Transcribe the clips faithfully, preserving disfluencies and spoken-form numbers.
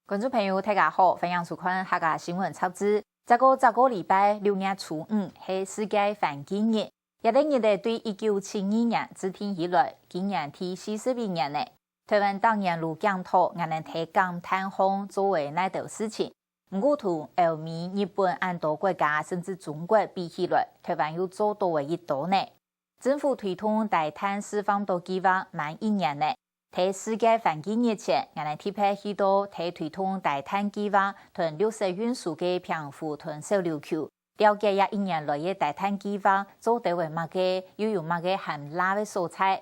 觀眾朋友，大家好，歡迎收看客家新聞雜誌。再過十個禮拜，六月初五係世界環境日。這個日仔對一九七二年制定以來，今年第四十一年了。台灣逐年都檢討𠊎等在減碳項做个哪兜事情，毋過同歐美、日本恁多國家甚至中國比起來，台灣又做到个幾多呢？ 政府推動低碳示範島計畫滿一年了。在世界環境日前，𠊎等特別去到在推動低碳計畫同綠色運輸个澎湖同小琉球，了解這一年來个低碳計畫做到个麼个，又有麼个還罅个所在。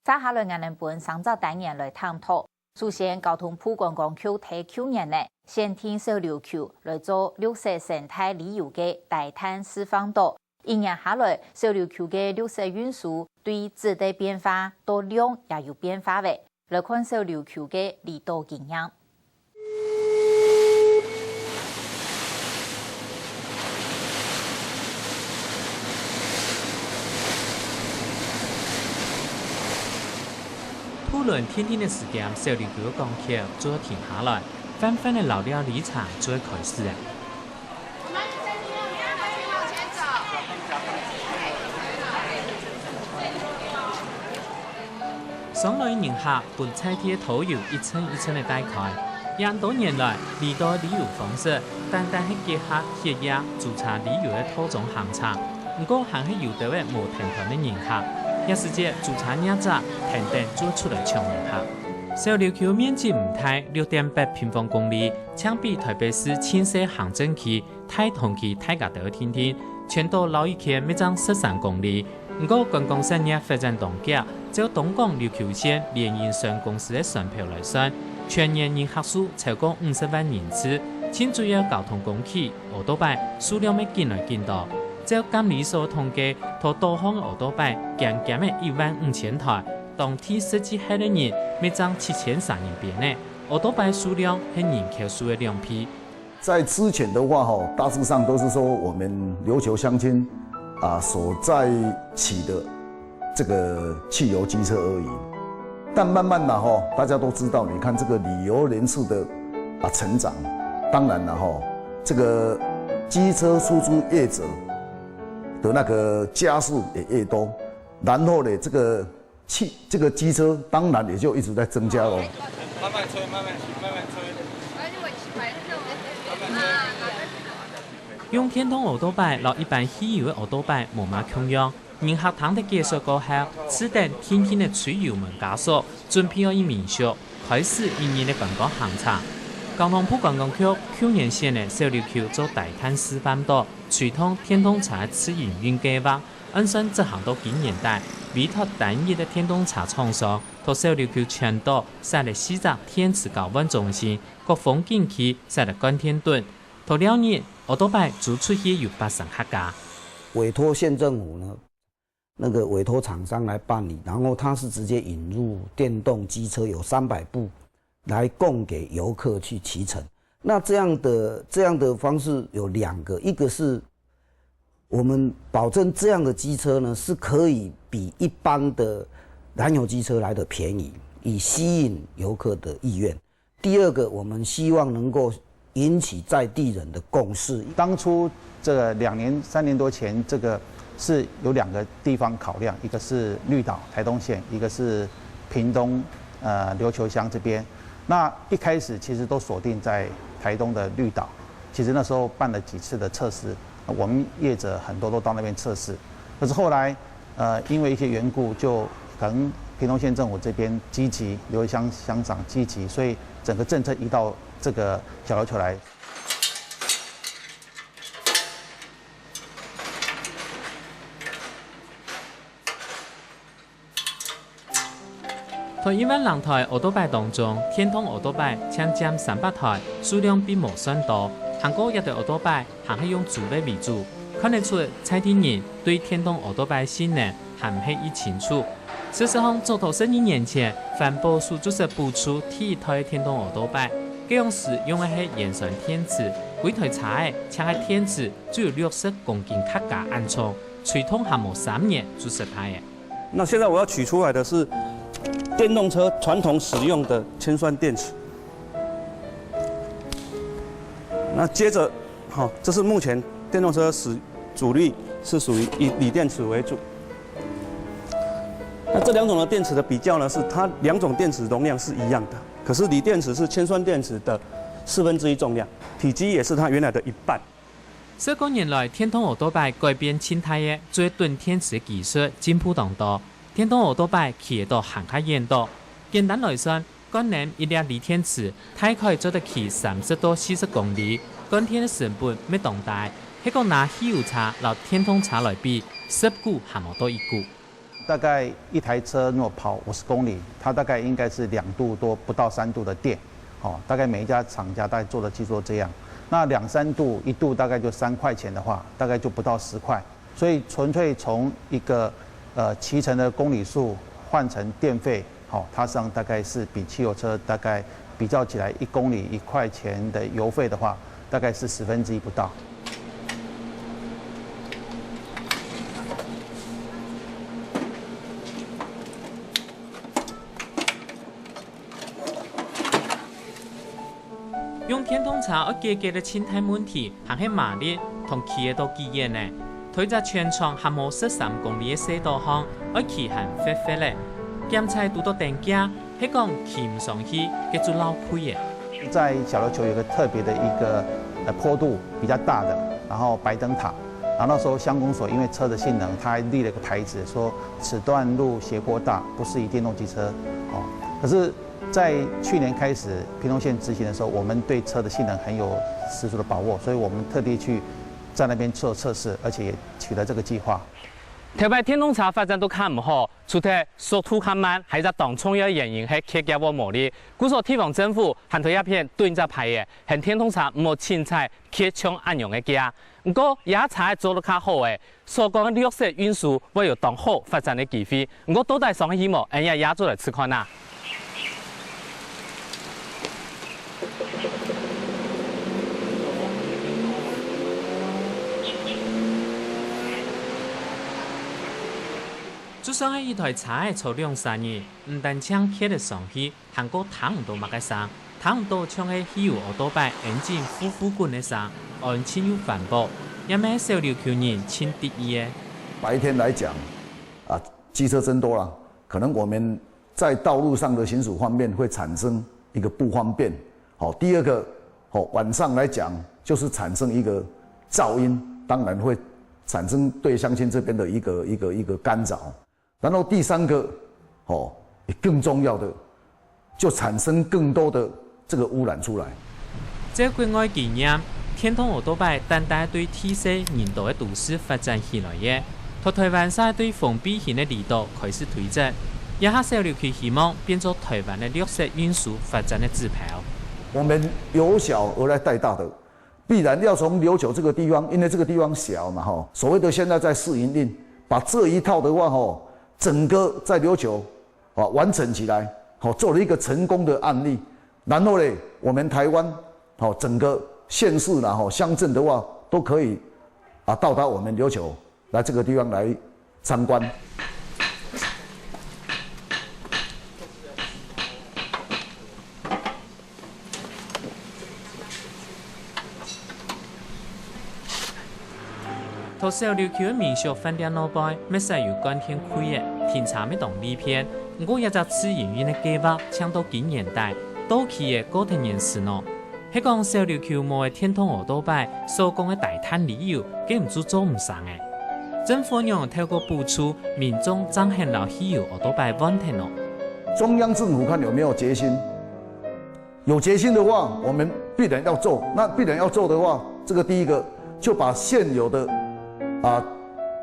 接下來，𠊎等分三隻單元來探討。首先，交通部觀光局在舊年呢，選定小琉球來做綠色生態旅遊个低碳示範島。 一年下來，小琉球个綠色運輸對質个變化到量也有變化了。來看小琉球个離島經驗。渡輪定定仔時間，小琉球个港口就愛停下來，緩緩仔摎這旅程就愛開始了。 上來人客分在地个導遊一層一層仔帶開。恁多年來，離島个旅遊方式單單係結合歇業、租車旅遊个套裝行程，毋過還係有兜仔無訂團个人客。這時節，租車業者跈等就出來搶人客。小琉球面積毋大，六點八平方公里，淨比台北市盡細行政區 大同區大甲兜定定，全島繞一圈乜正十三公里。毋過觀光產業發展當遽，照東港琉球線聯營船公司个船票來算，全年人客數超過五十萬人次，盡主要交通工具，oo-tóo-bái數量乜緊來緊多。照監理所統計，在島項个oo-tóo-bái減減仔一萬五千台，當地實際歇个人乜正七千三人邊仔，oo-tóo-bái數量係人口數个兩倍。 在之前的話，吼，大致上都是說我們琉球鄉親啊所在騎的這個汽油機車而已。但慢慢的，吼，大家都知道，你看這個旅遊人次的啊成長，當然了，吼，這個機車出租業者的那個家數也越多，然後呢，這個 汽，這個機車當然也就一直在增加咯。慢慢吹，慢慢吹，慢慢吹。用電動oo-tóo-bái摎一般汽油个oo-tóo-bái無麼共樣，人客聽得解說過後，試等定定仔催油門加速，準備愛入民宿，開始一日个觀光行程。交通部觀光局舊年選了小琉球做低碳示範島，推動電動車个試營運計畫， 按算執行到今年底，委託單一个電動車廠商，在小琉球全島設立四隻電池交換中心，各風景區設立乾電墩。到尞日，oo-tóo-bái租出去有八成客家。委託縣政府呢，那個委託廠商來辦理，然後它是直接引入電動機車，有三百部，來供給遊客去騎乘。那這樣的，這樣的方式有兩個，一個是我們保證這樣的機車呢，是可以比一般的燃油機車來得便宜，以吸引遊客的意願。第二個，我們希望能夠引起在地人的共識。當初這個兩年、三年多前，這個是有兩個地方考量，一個是綠島、台東縣，一個是屏東，呃，琉球鄉這邊。那一開始其實都鎖定在台東的綠島，其實那時候辦了幾次的測試，我們業者很多都到那邊測試。可是後來，呃，因為一些緣故，就可能屏東縣政府這邊積極，劉鄉鄉長積極，所以整個政策移到這個小琉球來。 在一萬零台oo-tóo-bái當中，電動oo-tóo-bái淨佔三百台，數量並無算多。還過這兜oo-tóo-bái還係用租个為主，看得出在地人對電動oo-tóo-bái性能還毋係已清楚。事實上，早到十二年前，環保署就識補助第一台電動oo-tóo-bái，該央時用个係鉛酸電池，歸台車仔淨係電池就有六十公斤較加恁重，推動還無三年就失敗了。 那現在我要取出來的是電動車傳統使用的鉛酸電池。那接着，好，这是目前电动车使主力是属于以锂电池为主。那这两种的电池的比较呢，是它两种电池容量是一样的，可是锂电池是铅酸电池的四分之一重量，体积也是它原来的一半。十多年來，電動奧多拜改變盡大个，做鈍電池技術進步當多。電動奧多拜騎得到還較遠到。簡單來算， 灌滿一粒鋰電池，大概做得騎三十到四十公里，灌電个成本乜當大，係講拿汽油車摎電動車來比，十股還無到一股。大概一台车如果跑五十公里，它大概应该是两度多不到三度的电，哦，大概每一家厂家大概做的技术都这样。那两三度，一度大概就三块钱的话，大概就不到十块。所以纯粹从一个呃骑乘的公里数换成电费，好、它实际上大概是比汽油车大概比较起来一公里一块钱的油费的话，大概是十分之一不到。用電動車愛解決个盡大問題，還係馬力同騎得到幾遠呢？推隻全長還無十三公里个細島項，愛騎還闊闊咧。檢采堵到登記，係講騎毋上去，該就落氣咧。在小琉球有个特别的一个呃坡度比较大的，然后白灯塔，然后那时候乡公所因为车的性能，它还立了个牌子说此段路斜坡大，不适宜电动机车。哦，可是在去年开始屏东县执行的时候，我们对车的性能很有十足的把握，所以我们特地去在那边做测试，而且也取得这个计划。頭擺電動車發展到較毋好，除忒速度較慢，還有一隻當重要个原因係缺乏毛利。故所地方政府還在這片蹲一隻牌仔，喊電動車毋好儘採缺像恁樣个價。毋過，這下車仔做到較好咧，所講个綠色運輸會有當好發展个機會。毋過到底想係無，𠊎也也做來試看啊！ 就算係一台車仔坐兩儕人，毋單淨蹶得上去，還過聽毋到麼个聲，聽毋到像係汽油奧多拜engine呼呼滾个聲，安靜又環保，也乜係小琉球人盡得意个。白天來講，啊，機車增多了，可能我們在道路上的行駛方面會產生一個不方便。好，第二個，好，晚上來講，就是產生一個噪音，當然會產生對鄉親這邊的一個一個一個干擾。然後第三個，哦，也更重要的，就產生更多的這個污染出來。照國外經驗，電動奧多拜單單對地細人多个都市發展起來个，在台灣煞對封閉型个離島開始推展。這下小琉球希望變做台灣个綠色運輸發展个指標。我們由小而來帶大的，必然要從琉球這個地方，因為這個地方小嘛，哈，所謂的現在在試營運，把這一套的話，哈，整個在琉球，啊，完整起來，好，做了一個成功的案例。然後呢，我們台灣，好，整個縣市啦，哈，鄉鎮的話，都可以，啊，到達我們琉球來這個地方來參觀。 在小琉球个民宿飯店外背，乜使有灌電櫃仔，停車乜當利便。毋過這隻試營運个計畫，淨到今年底，到期仔過忒年時呢。係講小琉球無个電動奧多拜，所講个低碳旅遊，根本就做毋成欸。政府仰透過補助，民眾正肯摎汽油奧多拜換忒呢？中央政府看有沒有決心？ 有決心的話，我們必然要做。那必然要做的話，這個第一個就把現有的啊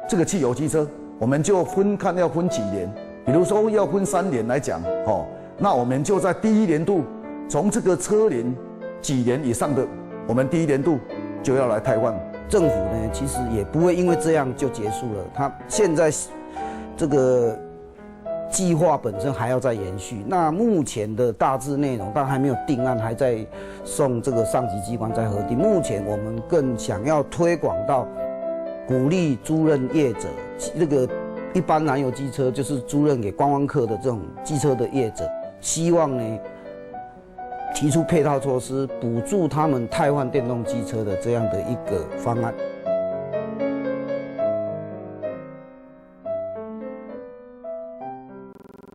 這個汽油機車，我們就分看要分幾年，比如說要分三年來講，哦，那我們就在第一年度從這個車齡幾年以上的，我們第一年度就要來汰換。政府呢，其實也不會因為這樣就結束了。它現在這個計劃本身還要再延續。那目前的大致內容，當然還沒有定案，還在送這個上級機關在核定。目前我們更想要推廣到鼓勵租賃業者，那個一般燃油機車就是租賃給觀光客的這種機車的業者，希望呢提出配套措施，补助他们汰换电动机车的这样的一个方案。